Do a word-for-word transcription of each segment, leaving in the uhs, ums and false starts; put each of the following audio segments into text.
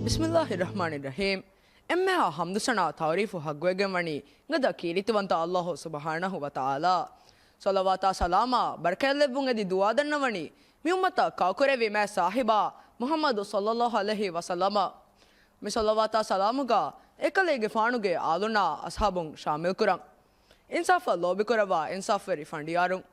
ބިސްމިއްލާހި ރަޙްމާނި ރަޙީމް. އެންމެހާ ޙަމްދު ސަނާ ތަޢުރީފު ޙައްޤުވެގެން ވަނީ ގަދަ ކީރިތިވަންތަ ﷲ ސުބްޙާނަހޫ ވަތަޢާލާ. ޞަލަވާތާ ސަލާމާ ބަރަކާތްލެއްވުން އެދި ދުޢާ ދަންނަވަނީ މި އުއްމަތަށް ކާކުރެއްވި މާތް ސާހިބާ މުޙައްމަދު ޞައްލައްލާހު ޢަލައިހި ވަސައްލަމަ. މި ޞަލަވާތާ ސަލާމުގަ އެކަލޭގެފާނުގެ އާލުންނާ އަޞްޙާބުން ޝާމިލްކުރަން. އިންސާފަށް ލޯބިކުރައްވާ އިންސާފުވެރި ފަނޑިޔާރުން،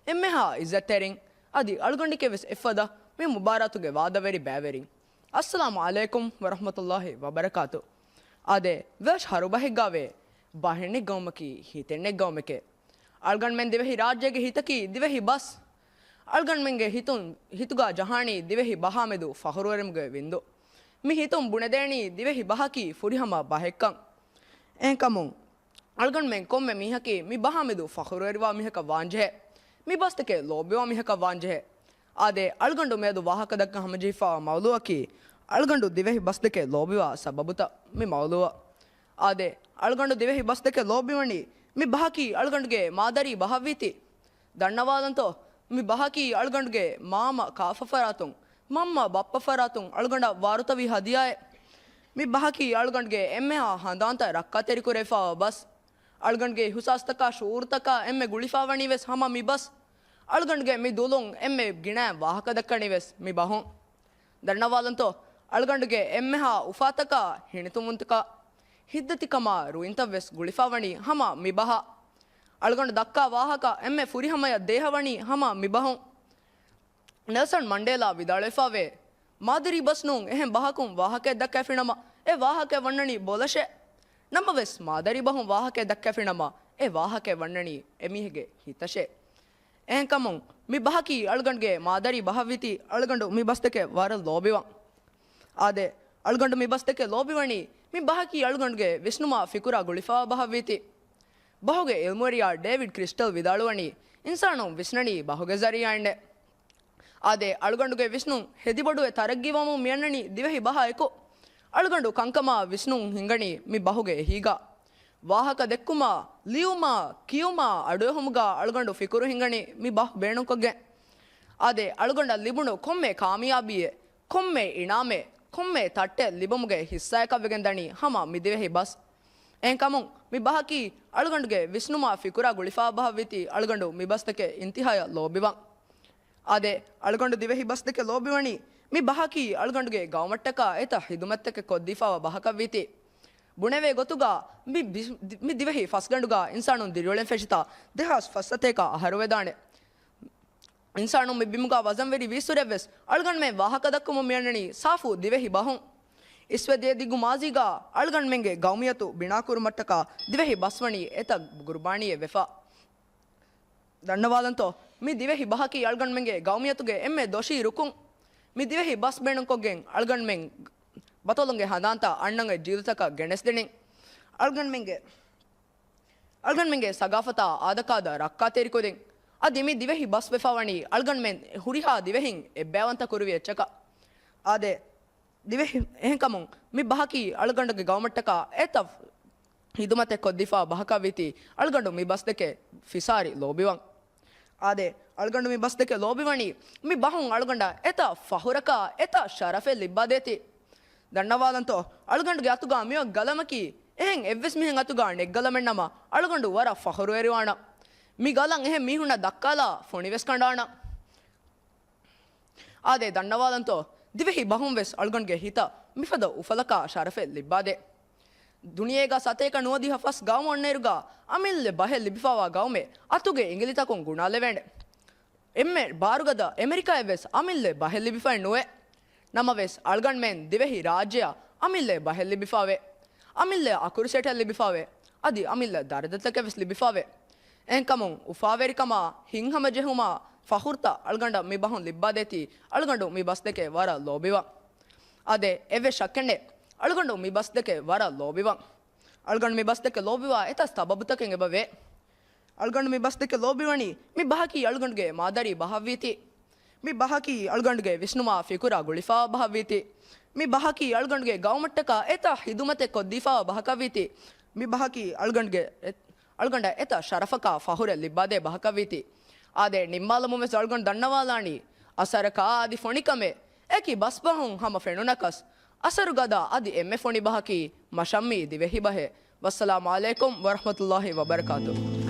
އެންމެހާ ޢިއްޒަތްތެރިން، އަދި އަޅުގަނޑެކޭވެސް އެއްފަދަ މި މުބާރާތުގެ ވާދަވެރި ބައިވެރިން. އައްސަލާމު ޢަލައިކުމް ވަރަޙްމަތުﷲި ވަބަރަކާތު. އާދެ، ވެސް ހަރުބަހެއްގަވޭ، ބަހެއް ނެއްގަވުމަކީ ހިތެއް ނެއްގަވުމެކޭ. އަޅުގަނޑުމެން ދިވެހި ރާއްޖޭގެ ހިތަކީ ދިވެހި ބަސް. އަޅުގަނޑުމެންގެ ހިތުން، ހިތުގަ ޖަހާނީ ދިވެހި ބަހާމެދު ފަޚުރުވެރިވުމުގެ ވިންދު. މި ހިތުން ބުނެދޭނީ ދިވެހި ބަހަކީ ފުރިހަމަ ބަހެއްކަން. އެހެންކަމުން، އަޅުގަނޑުމެން ކޮންމެ މީހަކީ މި ބަހާމެދު ފަޚުރުވެރިވާ މީހަކަށް ވާންޖެހޭ. މި ބަސްދެކެ ލޯބިވާ މީހަކަށް ވާންޖެހޭ. އާދެ، އަޅުގަނޑު މިއަދު ވާހަކަދައްކަން ހަމަޖެހިފައިވާ މައުޟޫޢަކީ، އަޅުގަނޑު ދިވެހި ބަސްދެކެ ލޯބިވާ ސަބަބުތައް މި މައުޟޫޢަށް. އާދެ، އަޅުގަނޑު ދިވެހި ބަސްދެކެ ލޯބިވަނީ މި ބަހަކީ އަޅުގަނޑުގެ މާދަރީ ބަހަށްވީތީ. ދަންނަވާލަންތޯ، މި ބަހަކީ އަޅުގަނޑުގެ މާމަ ކާފަފަރާތުން، މަންމަ ބައްޕަފަރާތުން އަޅުގަނޑަށް ވާރުތަވި ހަދިޔާއެއް. މި ބަހަކީ އަޅުގަނޑުގެ އެންމެހާ ހަނދާންތައް ރައްކާތެރިކުރެވިފައިވާ ބަސް. އަޅުގަނޑުގެ އިޙުސާސްތަކާ ޝުޢޫރުތަކާ އެންމެ ގުޅިފައިވަނީވެސް ހަމަ މި ބަސް. އަޅުގަނޑުގެ މި ދުލުން އެންމެ ގިނައިން ވާހަކަދައްކަނީވެސް މި ބަހުން. ދަންނަވާލަންތޯ، އަޅުގަނޑުގެ އެންމެހާ އުފާތަކާ ހިނިތުންވުންތަކާ ހިތްދަތިކަމާ ރުއިންތައްވެސް ގުޅިފައިވަނީ ހަމަ މި ބަހަށް. އަޅުގަނޑު ދައްކާ ވާހަކަ އެންމެ ފުރިހަމަޔަށް ދޭހަވަނީ ހަމަ މި ބަހުން. ނެލްސަން މަންޑޭލާ ވިދާޅުވެފައިވޭ، މާދަރީ ބަސް ނޫން އެހެން ބަހަކުން ވާހަކައެއް ދައްކައިފިނަމަ، އެ ވާހަކައެއް ވަންނަނީ ބޮލަށޭ. ނަމަވެސް، މާދަރީ ބަހުން ވާހަކައެއް ދައްކައިފިނަމަ، އެ ވާހަކައެއް ވަންނަނީ އެމީހެއްގެ ހިތަށޭ. އެހެންކަމުން، މި ބަހަކީ އަޅުގަނޑުގެ މާދަރީ ބަހަށްވީތީ، އަޅުގަނޑު މި ބަސްދެކެ ވަރަށް ލޯބިވަން. އާދެ، އަޅުގަނޑު މި ބަސްދެކެ ލޯބިވަނީ، މި ބަހަކީ އަޅުގަނޑުގެ ވިސްނުމާ ފިކުރާ ގުޅިފައިވާ ބަހަށްވީތީ. ބަހުގެ ޢިލްމުވެރިޔާ ޑޭވިޑް ކްރިސްޓަލް ވިދާޅުވަނީ، އިންސާނުން ވިސްނަނީ ބަހުގެ ޒަރީޢާއިންނޭ. އާދެ، އަޅުގަނޑުގެ ވިސްނުން ހެދިބޮޑުވެ ތަރައްގީވަމުން މިއަންނަނީ ދިވެހި ބަހާއެކު. އަޅުގަނޑު ކަންކަމާ ވިސްނުން ހިންގަނީ މި ބަހުގެ އެހީގަ. ވާހަކަ ދެއްކުމާ، ލިޔުމާ، ކިޔުމާ، އަޑުއެހުމުގަ އަޅުގަނޑު ފިކުރު ހިންގަނީ މި ބަހު ބޭނުންކޮށްގެން. އާދެ، އަޅުގަނޑަށް ލިބުނު ކޮންމެ ކާމިޔާބީއެއް، ކޮންމެ އިނާމެއް، ކޮންމެ ތައްޓެއް ލިބުމުގެ ހިއްސާއަކަށްވެގެން ދަނީ ހަމަ މި ދިވެހި ބަސް. އެހެންކަމުން، މި ބަހަކީ އަޅުގަނޑުގެ ވިސްނުމާ ފިކުރާ ގުޅިފައިވާ ބަހަށްވީތީ އަޅުގަނޑު މި ބަސްދެކެ އިންތިހާޔަށް ލޯބިވަން. އާދެ، އަޅުގަނޑު ދިވެހި ބަސްދެކެ ލޯބިވަނީ، މި ބަހަކީ އަޅުގަނޑުގެ ގައުމަށްޓަކާ އެތައް ޚިދުމަތްތަކެއް ކޮށްދީފައިވާ ބަހަކަށްވީތީ. ބުނެވޭ ގޮތުގަ، މި ބި-، މި ދިވެހި ފަސްގަނޑުގަ އިންސާނުން ދިރިއުޅެން ފެށިތާ ދެހާސް ފަސް ސަތޭކަ އަހަރުވެދާނެ. އިންސާނުން މި ބިމުގަ ވަޒަންވެރި ވީއްސުރެއްވެސް އަޅުގަނޑުމެން ވާހަކަދައްކަމުން މިއަންނަނީ ސާފު ދިވެހި ބަހުން. އިސްވެ ދިޔަ ދިގު މާޒީގަ އަޅުގަނޑުމެންގެ ގައުމިއްޔަތު ބިނާކުރުމަށްޓަކާ ދިވެހި ބަސްވަނީ އެތައް ގުރުބާނީއެއް ވެފަ. ދަންނަވާލަންތޯ، މި ދިވެހި ބަހަކީ އަޅުގަނޑުމެންގެ ގައުމިއްޔަތުގެ އެންމެ ދޮށީ ރުކުން. މި ދިވެހި ބަސް ބޭނުންކޮށްގެން އަޅުގަނޑުމެން ބަތޮލުންގެ ހަނދާންތައް އަންނަން އޮތް ޖީލުތަކަށް ގެނެސްދިނިން. އަޅުގަނޑުމެންގެ، އަޅުގަނޑުމެންގެ ސަގާފަތާ އާދަކާދަ ރައްކާތެރިކުރިން. އަދި މި ދިވެހި ބަސް ވެފަވަނީ އަޅުގަނޑުމެން ހުރިހާ ދިވެހިން އެއްބަޔަވަންތަ ކުރުވި އެއްޗަކަށް. އާދެ، ދިވެހި، އެހެންކަމުން މި ބަހަކީ އަޅުގަނޑުގެ ގައުމަށްޓަކާ އެތައް ޚިދުމަތެއް ކޮށްދީފައިވާ ބަހަކަށްވީތީ އަޅުގަނޑު މި ބަސްދެކެ ފިސާރި ލޯބިވަން. އާދެ، އަޅުގަނޑު މި ބަސްދެކެ ލޯބިވަނީ، މި ބަހުން އަޅުގަނޑަށް އެތައް ފަޚުރަކާ އެތައް ޝަރަފެއް ލިއްބާދޭތީ. ދަންނަވާލަންތޯ، އަޅުގަނޑުގެ އަތުގަ މިއޮތް ގަލަމަކީ، އެހެން އެއްވެސް މީހެއް އަތުގަ ނެތް ގަލަމެއްނަމަ، އަޅުގަނޑު ވަރަށް ފަޚުރުވެރިވާނަން. މި ގަލަން އެހެން މީހުންނަށް ދައްކާލާ ފޮނިވެސް ކަނޑާނަން. އާދެ، ދަންނަވާލަންތޯ، ދިވެހި ބަހުން ވެސް އަޅުގަނޑުގެ ހިތަށް މިފަދަ އުފަލަކާ ޝަރަފެއް ލިއްބާދޭ. ދުނިޔޭގަ ސަތޭކަ ނުވަދިހަ ފަސް ގައުމު އޮންނައިރުގަ އަމިއްލަ ބަހެއް ލިބިފައިވާ ގައުމެއް އަތުގެ އިނގިލިތަކުން ގުނާލެވޭނެ. އެންމެ ބާރުގަދަ އެމެރިކާއެއް ވެސް އަމިއްލަ ބަހެއް ލިބިފައެއް ނުވޭ. ނަމަވެސް، އަޅުގަނޑުމެން ދިވެހި ރާއްޖެއަށް އަމިއްލަ ބަހެއް ލިބިފައިވޭ. އަމިއްލަ އަކުރު ސެޓެއް ލިބިފައިވޭ. އަދި އަމިއްލަ ދަރަޖަތަކެއް ވެސް ލިބިފައިވޭ. އެހެންކަމުން، އުފާވެރިކަމާ، ހިތްހަމަޖެހުމާ، ފަޚުރުތައް އަޅުގަނޑަށް މި ބަހުން ލިއްބާދޭތީ، އަޅުގަނޑު މި ބަސްދެކެ ވަރަށް ލޯބިވަން. އާދެ، އެއްވެސް ޝައްކެއް ނެތް، އަޅުގަނޑު މި ބަސްދެކެ ވަރަށް ލޯބިވަން. އަޅުގަނޑު މި ބަސްދެކެ ލޯބިވާ އެތައް ސަބަބުތަކެއް އެބަވޭ. އަޅުގަނޑު މި ބަސްދެކެ ލޯބިވަނީ، މި ބަހަކީ އަޅުގަނޑުގެ މާދަރީ ބަހަށްވީތީ. މި ބަހަކީ އަޅުގަނޑުގެ ވިސްނުމާ ފިކުރާ ގުޅިފައިވާ ބަހަށްވީތީ. މި ބަހަކީ އަޅުގަނޑުގެ ގައުމަށްޓަކާ އެތައް ޚިދުމަތެއް ކޮށްދީފައިވާ ބަހަކަށްވީތީ. މި ބަހަކީ އަޅުގަނޑުގެ، އަޅުގަނޑަށް އެތައް ޝަރަފަކާ ފަޚުރެއް ލިއްބާދޭ ބަހަކަށްވީތީ. އާދެ، ނިންމާލަމުން ވެސް އަޅުގަނޑު ދަންނަވާލާނީ، އަސަރަކާ އަދި ފޮނިކަމެއް އެކި ބަސްބަހުން ހަމަ ފެނުނަކަސް، އަސަރު ގަދަ އަދި އެންމެ ފޮނި ބަހަކީ މަށަށް މީ ދިވެހި ބަހެއް. ވައްސަލާމު ޢަލައިކުމް ވަރަޙްމަތުﷲި ވަބަރަކާތުހު.